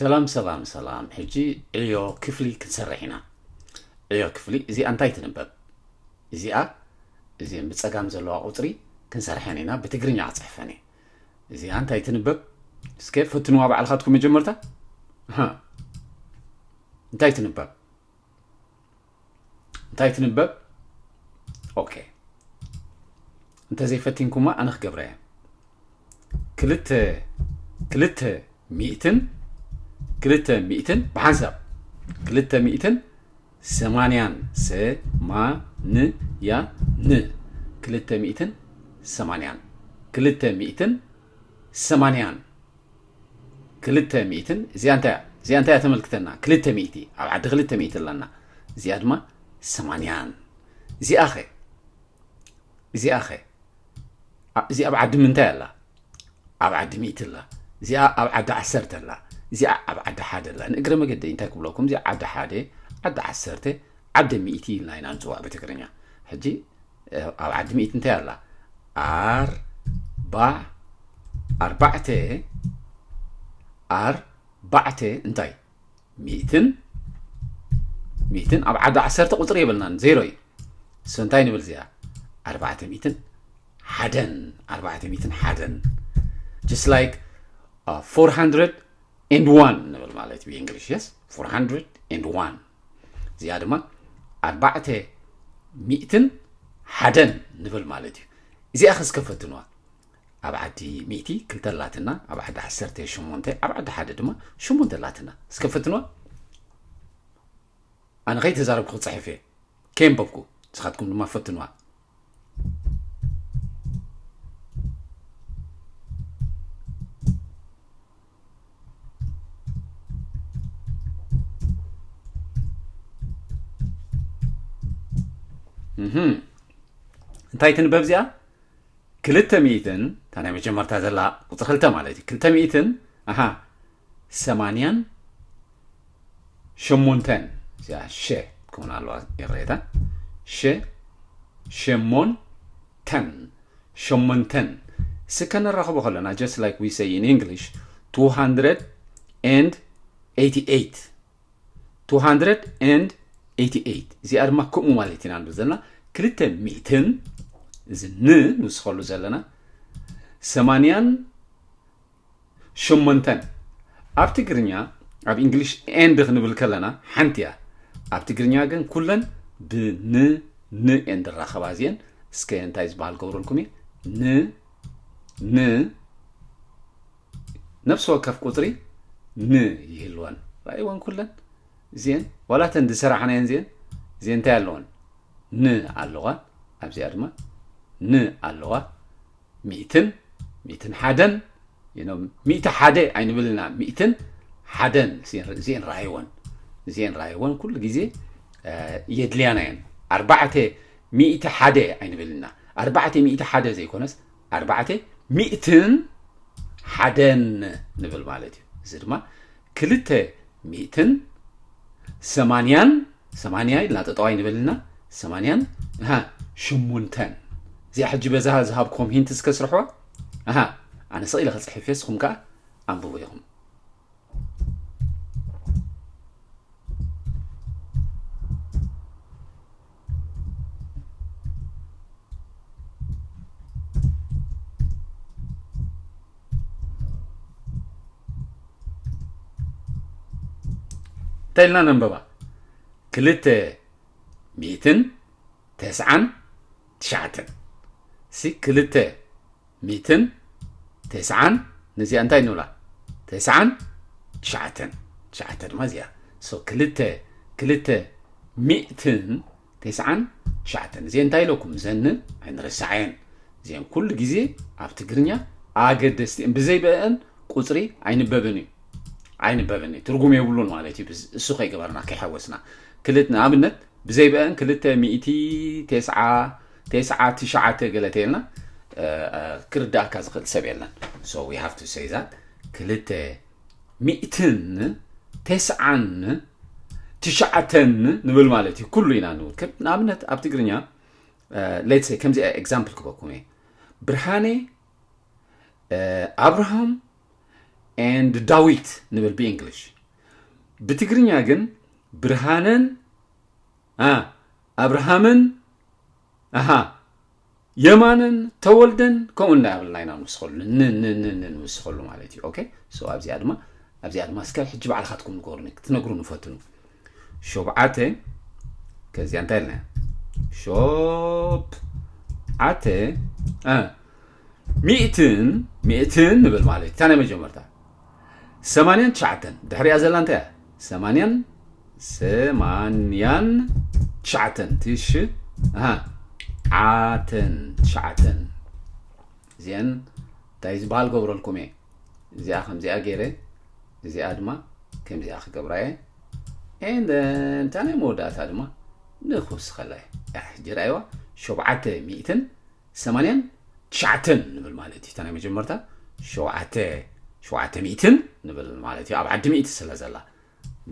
ሰላም ሰላም ሰላም። ሕጂ ዕዮ ክፍሊ ክንሰርሕ ኢና። ዕዮ ክፍሊ እዚኣ እንታይ ትንበብ? እዚኣ፣ እዚአን ብጸጋም ዘለዋ ቁጽሪ ክንሰርሐን ኢና። ብትግርኛ ክጽሕፈን እየ። እዚኣ እንታይ ትንበብ? እስከ ፈትንዋ ባዕልኻትኩም መጀመርታ። ኣሃ። እንታይ ትንበብ? እንታይ ትንበብ? ኦኬ። እንተዘይፈቲንኩማ ኣነ ክገብራ እየ። ክልተ፣ ክልተ ሚእትን፣ ክልተ ሚእትን ብሓንሳብ፣ ክልተ ሚእትን ሰማንያን፣ ሰማንያን፣ ክልተ ሚእትን ሰማንያን፣ ክልተ ሚእትን ሰማንያን፣ ክልተ ሚእትን፣ እዚኣ እንታይ እያ? እዚኣ እንታይ እያ ተመልክተና? ክልተ ሚእቲ፣ ኣብ ዓዲ ክልተ ሚእቲ ኣለና። እዚኣ ድማ ሰማንያን። እዚኣ ኸ? እዚኣ ኸ? ኣ-፣ እዚኣ ኣብ ዓዲ ምንታይ ኣላ? ኣብ ዓዲ ሚእቲ ኣላ። እዚኣ ኣብ ዓዲ ዓሰርተ ኣላ። እዚኣ ኣብ ዓዲ ሓደ ኣላ። ንእግረ መገደይ እንታይ ክብለኩም? እዚኣ ዓዲ ሓደ፣ ዓዲ ዓሰርተ፣ ዓዲ ሚእቲ ኢልና ኢና ንጽዋዕ ብትግርኛ። ሕጂ፣ እ፣ ኣብ ዓዲ ሚእቲ እንታይ ኣላ? ኣርባ-፣ ኣርባዕተ፣ ኣርባዕተ እንታይ? ሚእትን፣ ሚእትን ኣብ ዓዲ ዓሰርተ ቁጽሪ የብልናን፣ ዜሮ እዩ። So እንታይ ንብል እዚኣ? ኣርባዕተ ሚእትን ሓደን፣ ኣርባዕተ ሚእትን ሓደን። Just like, uh, four hundred and one ንብል ማለት እዩ ብእንግሊሽ፣ yes? Four hundred and one። እዚኣ ድማ ኣርባዕተ ሚእትን ሓደን ንብል ማለት እዩ። እዚኣ ኸ እስከ ፈትንዋ። ኣብ ዓዲ ሚእቲ ክልተ ኣላትና፣ ኣብ ዓዲ ዓሰርተ ሸሞንተ፣ ኣብ ዓዲ ሓደ ድማ ሸሞንተ ኣላትና። እስከ ፈትንዋ። ኣነ ከይተዛረብኩ ክጽሕፍ እየ። ከየንበብኩ፣ ንስኻትኩም ድማ ፈትንዋ። እህም። እንታይ ትንበብ እዚኣ? ክልተ ሚእትን፣ እታ ናይ መጀመርታ ዘላ ቁጽሪ ክልተ ማለት እዩ። ክልተ ሚእትን፣ ኣሃ፣ ሰማንያን ሸሞንተን፣ እዚኣ ሸ ትከውን ኣለዋ፣ ይቕሬታ። ሸ፣ ሸሞንተን፣ ሸሞንተን። እስከ ነራኽቦ ከለና፣ just like we say in English, two hundred and eighty-eight። Two hundred and eighty-eight። እዚኣ ድማ ከምኡ ማለት ኢና ንብል ዘለና። ክልተ ሚእትን፣ እዚ ን ንውስኸሉ ዘለና፣ ሰማንያን ሸሞንተን። ኣብ ትግርኛ፣ ኣብ እንግሊሽ ኤንድ ክንብል ከለና ሓንቲ እያ። ኣብ ትግርኛ ግን ኩለን ብን፣ ን እየን ዝራኸባ እዚአን። እስከ እንታይ ዝበሃል ገብረልኩም እየ። ን፣ ን፣ ነፍሲ ወከፍ ቁጽሪ ን ይህልወን። ራእይወን ኩለን እዚአን፣ ዋላ እተን ዝሰራሕናየን እዚአን፣ እዚአን እንታይ ኣለወን? ን ኣለዋ። ኣብዚኣ ድማ ን ኣለዋ። ሚእትን፣ ሚእትን ሓደን፣ you know፣ ሚእቲ ሓደ ኣይንብልና፣ ሚእትን ሓደን፣ እዚአን፣ እዚአን ራእይወን፣ እዚአን ራእይወን ኩሉ ግዜ፣ እ፣ የድልያና እየን። ኣርባዕተ ሚእቲ ሓደ ኣይንብልና፣ ኣርባዕተ ሚእቲ ሓደ ዘይኮነስ፣ ኣርባዕተ ሚእትን ሓደን ንብል ማለት እዩ። እዚ ድማ ክልተ ሚእትን ሰማንያን፣ ሰማንያ ኢልና ጠጠው ኣይንበልና፣ ሰማንያን፣ ኣሃ፣ ሸሞንተን። እዚኣ ሕጂ በዛ ዝሃብኩም ሂንት እስከ ስርሕዋ። ኣሃ፣ ኣነ ስቕ ኢለ ክጽሕፍ እየ፣ ንስኹም ከኣ ኣንብቡ ኢኹም። እንታይ ኢልና ነንበባ? ክልተ ሚእትን ተስዓን ትሽዓተን። ሲ ክልተ ሚእትን ተስዓን፣ ነዚኣ እንታይ ንብላ? ተስዓን ትሽዓተን። ትሽዓተ ድማ እዚኣ። So ክልተ፣ ክልተ ሚእትን ተስዓን ትሽዓተን። እዚአን እንታይ ኢለኩም? ዘን ኣይንረስዓየን። እዚአን ኩሉ ግዜ ኣብ ትግርኛ ኣገደስቲ እየን። ብዘይ በአን ቁጽሪ ኣይንበብን እዩ። ኣይንበብን እዩ። ትርጉም የብሉን ማለት እዩ። ብዝ-፣ እሱ ከይገበርና፣ ከይሓወስና። ክልት-፣ ንኣብነት፣ ብዘይ በአን ክልተ ሚእቲ ተስዓ፣ ተስዓ ትሽዓተ ገለ ተይልና፣ እ፣ እ፣ ክርዳእካ ዝኽእል ሰብ የለን። So we have to say that ክልተ ሚእትን ተስዓን ትሽዓተን ንብል ማለት እዩ። ኩሉ ኢና ንብል። ከም ንኣብነት ኣብ ትግርኛ፣ እ፣ let's say፣ ከምዚኣ ኤግዛምፕል ክበኩም እየ። ብርሃኔ፣ እ፣ ኣብርሃም፣ and ዳዊት ንብል ብእንግሊሽ። ብትግርኛ ግን ብርሃነን፣ አ፣ ኣብርሃምን፣ ኣሃ፣ የማነን ተወልደን ከምኡ እንዳበልና ኢና ንውስኸሉ፣ ን-፣ ን-፣ ን-፣ ን-፣ ንውስኸሉ ማለት እዩ። ኦኬ? ሶ ኣብዚኣ ድማ፣ ኣብዚኣ ድማ እስከ ሕጂ ባዕልኻትኩም ንገሩኒ፣ ክትነግሩኒ ፈትኑ። ሸብዓተ፣ ከዚኣ እንታይ ኢልና? ሸብዓተ፣ እ፣ ሚእትን፣ ሚእትን ንብል ማለት እዩ። እታ ናይ መጀመርታ። ሰማንያን ትሽዓተን። ድሕሪኣ ዘላ እንታይ እያ? ሰማንያን፣ ሰማንያን ትሽዓተን። ትሽ-፣ ኣሃ፣ ዓተን፣ ትሽዓተን። እዚአን እንታይ ዝበሃል ገብረልኩም እየ። እዚኣ ከምዚኣ ገይረ፣ እዚኣ ድማ ከምዚኣ ክገብራ እየ። And then፣ እታ ናይ መወዳእታ ድማ ንኽውስኸላ እየ። ያ፣ ሕጂ ረኣይዋ፣ ሸውዓተ ሚእትን ሰማንያን ትሽዓተን ንብል ማለት እዩ። እታ ናይ መጀመርታ ሸውዓተ፣ ሸውዓተ ሚእትን ንብል ማለት እዩ። ኣብ ዓዲ ሚእቲ ስለ ዘላ።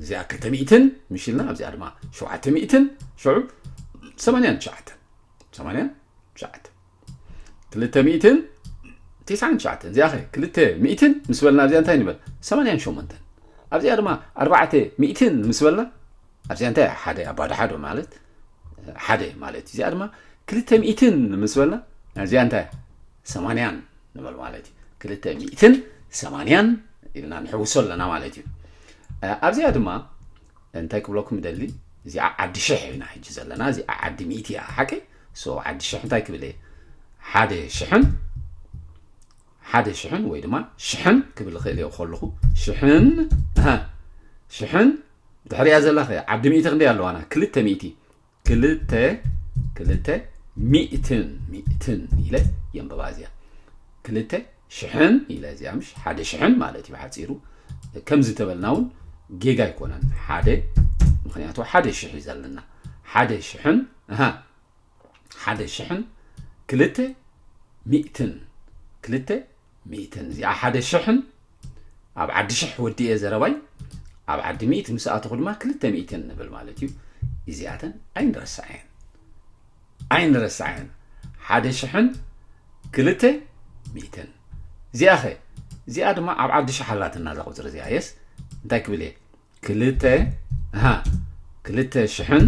እዚኣ ክልተ ሚእትን ምሽ ኢልና፣ ኣብዚኣ ድማ ሸውዓተ ሚእትን፣ ሽዑ ሰማንያን ትሽዓተን። ሰማንያን ትሽዓተን። ክልተ ሚእትን ትስዓን ትሽዓተን። እዚኣ ኸ ክልተ ሚእትን ምስ በልና ኣብዚኣ እንታይ ንበል? ሰማንያን ሸሞንተን። ኣብዚኣ ድማ ኣርባዕተ ሚእትን ምስ በልና ኣብዚኣ እንታይ? ሓደ ኣባዶ ሓደ ማለት ሓደ ማለት እዩ። እዚኣ ድማ ክልተ ሚእትን ምስ በልና ኣብዚኣ እንታይ? ሰማንያን ንበል ማለት እዩ። ክልተ ሚእትን ሰማንያን ኢልና ንሕውሶ ኣለና ማለት እዩ። እ፣ ኣብዚኣ ድማ እንታይ ክብለኩም ይደሊ? እዚኣ ዓዲ ሽሕ ኢና ሕጂ ዘለና። እዚኣ ዓዲ ሚእቲ እያ፣ ሓቂ? ሶ፣ ዓዲ ሽሕ እንታይ ክብል እየ? ሓደ ሽሕን፣ ሓደ ሽሕን ወይ ድማ ሽሕን ክብል እኽእል እየ ከለኹ። ሽሕን፣ ኣሃ፣ ሽሕን ድሕሪኣ ዘላ ኸ ዓዲ ሚእቲ ክንደይ ኣለዋና? ክልተ ሚእቲ። ክልተ፣ ክልተ ሚእትን፣ ሚእትን ኢለ የንብባ እዚኣ። ክልተ ሽሕን ኢለ እዚኣ፣ ምሽ ሓደ ሽሕን ማለት እዩ ብሓጺሩ። ከምዚ ተበልና እውን ጌጋ ኣይኮነን። ሓደ፣ ምኽንያቱ ሓደ ሽሕ እዩ ዘለና። ሓደ ሽሕን፣ ኣሃ፣ ሓደ ሽሕን ክልተ ሚእትን፣ ክልተ ሚእትን። እዚኣ ሓደ ሽሕን ኣብ ዓዲ ሽሕ ወዲኤ ዘረባይ፣ ኣብ ዓዲ ሚእቲ ምስ ኣተኹ ድማ ክልተ ሚእትን ንብል ማለት እዩ። እዚኣተን ኣይንረስዐን፣ ኣይንረስዐን። ሓደ ሽሕን ክልተ ሚእትን። እዚኣ ኸ? እዚኣ ድማ ኣብ ዓዲ ሽሕ ኣላትና እዛ ቁጽሪ እዚኣ። የስ፣ እንታይ ክብል እየ? ክልተ፣ ኣሃ፣ ክልተ ሽሕን፣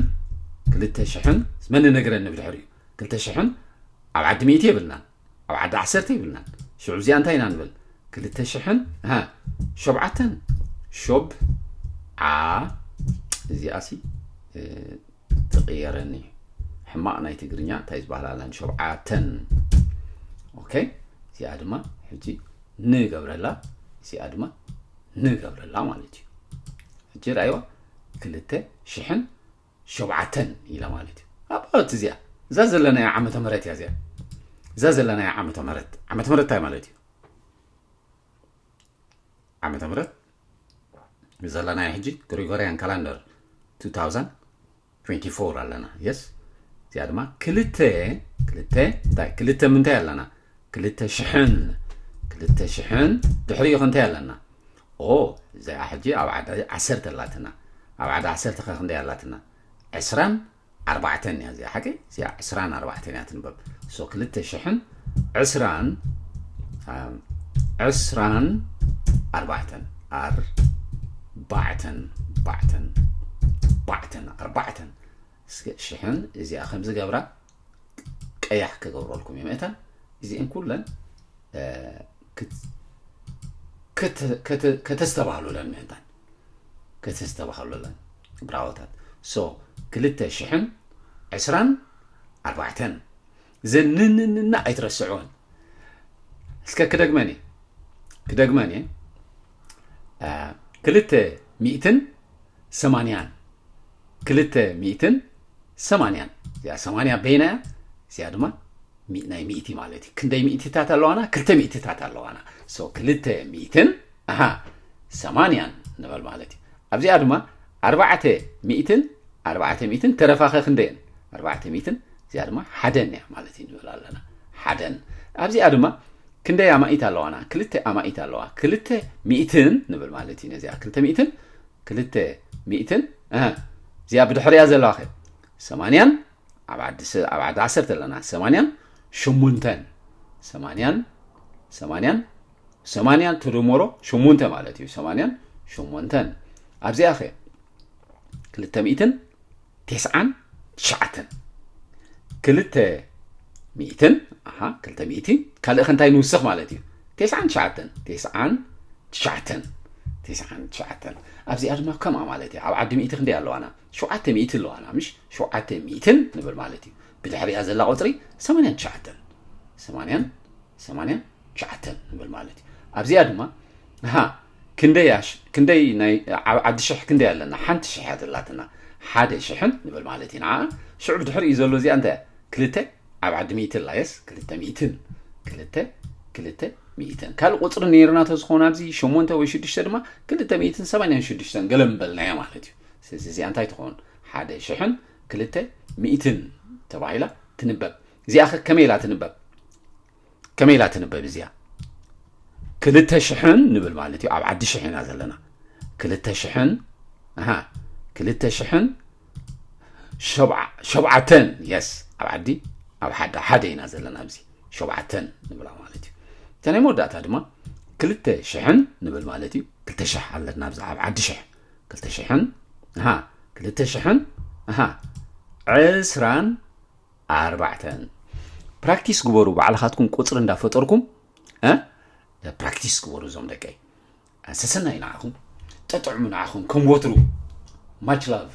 ክልተ ሽሕን፣ መን ነገረኒ ብድሕሪኡ? ክልተ ሽሕን ኣብ ዓዲ ሚእቲ የብልናን፣ ኣብ ዓዲ ዓሰርተ የብልናን። ሽዑ እዚኣ እንታይ ኢና ንብል? ክልተ ሽሕን፣ ኣሃ፣ ሸብዓተን፣ ሸብ፣ ዓ፣ እዚኣሲ፣ እ፣ ትቕየረኒ። ሕማቕ ናይ ትግርኛ እንታይ ዝበሃል ኣለን? ሸብዓተን። ኦኬ፣ እዚኣ ድማ ሕጂ ንገብረላ፣ እዚኣ ድማ ንገብረላ ማለት እዩ። ሕጂ ረኣይዋ፣ ክልተ ሽሕን ሸብዓተን ኢላ ማለት እዩ። ኣባውት እዚኣ፣ እዛ ዘለናያ ዓመተ ምህረት እያ እዚኣ። እዛ ዘለናያ ዓመተ ምህረት፣ ዓመተ ምህረት እንታይ ማለት እዩ? ዓመተ ምህረት ዘለናዮ ሕጂ ግሪጎርያን ካላንደር two thousand twenty-four ኣለና። የስ፣ እዚኣ ድማ ክልተ፣ ክልተ፣ እንታይ? ክልተ ምንታይ ኣለና? ክልተ ሽሕን፣ ክልተ ሽሕን ድሕሪኡ ኸ እንታይ ኣለና? ኦ፣ እዚኣ ሕጂ ኣብ ዓዲ ዓሰርተ ኣላትና። ኣብ ዓዲ ዓሰርተ ኸ ክንደይ ኣላትና? ዕስራን ኣርባዕተን እያ እዚኣ፣ ሓቂ? እዚኣ ዕስራን ኣርባዕተን እያ ትንበብ። ሶ፣ ክልተ ሽሕን ዕስራን፣ ኣም፣ ዕስራን ኣርባዕተን፣ ኣርባዕተን፣ ባዕተን፣ ባዕተን፣ ኣርባዕተን። እስከ ሽሕን እዚኣ ከምዚ ገብራ፣ ቀያሕ ክገብረልኩም እየ። መእታን እዚአን ኩለን፣ እ፣ ክት-፣ ክት-፣ ክት-፣ ከተስተባህሉለን መእታን። ከተስተባህሉለን። ብራዎታት። ሶ፣ ክልተ ሽሕን ዕስራን ኣርባዕተን። እዘን ንንንና ኣይትረስዕወን። እስከ ክደግመን እየ። ክደግመን እየ። እ፣ ክልተ ሚእትን ሰማንያን። ክልተ ሚእትን ሰማንያን። እዚኣ ሰማንያ በይና እያ። እዚኣ ድማ ሚ-፣ ናይ ሚእቲ ማለት እዩ። ክንደይ ሚእቲታት ኣለዋና? ክልተ ሚእቲታት ኣለዋና። ሶ፣ ክልተ ሚእትን፣ ኣሃ፣ ሰማንያን ንበል ማለት እዩ። ኣብዚኣ ድማ ኣርባዕተ ሚእትን፣ ኣርባዕተ ሚእትን ተረፋኸ ክንደየን? ኣርባዕተ ሚእትን፣ እዚኣ ድማ ሓደን እያ ማለት እዩ ንብል ኣለና። ሓደን። ኣብዚኣ ድማ ክንደይ ኣማኢት ኣለዋና? ክልተ ኣማኢት ኣለዋ። ክልተ ሚእትን ንብል ማለት እዩ። ነዚኣ ክልተ ሚእትን፣ ክልተ ሚእትን፣ ኣሃ፣ እዚኣ ብድሕሪኣ ዘለዋ ኸ? ሰማንያን፣ ኣብ ዓዲ ስ-፣ ኣብ ዓዲ ዓሰርተ ኣለና። ሰማንያን ሸሞንተን። ሰማንያን፣ ሰማንያን ሰማንያን ተደመሮ ሸሞንተ ማለት እዩ። ሰማንያን ሸሞንተን። ኣብዚኣ ኸ ክልተ ሚእትን ተስዓን ትሽዓተን። ክልተ ሚእትን ኣሃ ክልተ ሚእቲ ካልእ ከንታይ ንውስኽ ማለት እዩ። ተስዓን ትሽዓተን ተስዓን ትሽዓተን ተስዓን ትሽዓተን። ኣብዚኣ ድማ ከምኣ ማለት እዩ። ኣብ ዓዲ ሚእቲ ክንደይ ኣለዋና? ሸውዓተ ሚእቲ ኣለዋና። ምሽ ሸውዓተ ሚእትን ንብል ማለት እዩ። ብድሕሪኣ ዘላ ቁፅሪ ሰማንያን ትሽዓተን ሰማንያን ሰማንያን ትሽዓተን ንብል ማለት እዩ። ኣብዚኣ ድማ ሃ ክንደይ ኣሽ- ክንደይ ናይ ኣብ ዓዲ ሽሕ ክንደይ ኣለና? ሓንቲ ሽሕ እያ ዘላትና። ሓደ ሽሕን ንብል ማለት እዩ። ንዓ ሽዑ ብድሕሪኡ ዘሎ እዚኣ እንታይ እያ? ክልተ ኣብ ዓዲ ሚእቲ ኣላ። የስ ክልተ ሚእትን ክልተ ክልተ ሚእትን ካልእ ቁፅሪ ነይርና ተዝኾን ኣብዚ ሸሞንተ ወይ ሽዱሽተ ድማ ክልተ ሚእትን ሰማንያን ሽዱሽተን ገለ ምበልናዮ ማለት እዩ። ስለዚ እዚኣ እንታይ ትኸውን? ሓደ ሽሕን ክልተ ሚእትን ተባሂላ ትንበብ። እዚኣ ኸ ከመይ ኢላ ትንበብ? ከመይ ኢላ ትንበብ እዚኣ? ክልተ ሽሕን ንብል ማለት እዩ። ኣብ ዓዲ ሽሕ ኢና ዘለና። ክልተ ሽሕን ኣሃ ክልተ ሽሕን ሸብዓ- ሸብዓተን። የስ ኣብ ዓዲ ኣብ ሓደ ሓደ ኢና ዘለና ኣብዚ ሸብዓተን ንብላ ማለት እዩ። እታ ናይ መወዳእታ ድማ ክልተ ሽሕን ንብል ማለት እዩ። ክልተ ሽሕ ኣለና ኣብዚ ኣብ ዓዲ ሽሕ ክልተ ሽሕን ኣሃ ክልተ ሽሕን ኣሃ ዕስራን ኣርባዕተን። ፕራክቲስ ግበሩ ባዕልኻትኩም ቁፅሪ እንዳፈጠርኩም እ ፕራክቲስ ግበሩ እዞም ደቀይ። ሰሰናይ ንዓኹም ጠጥዕሙ ንዓኹም ከም ወትሩ። Much love.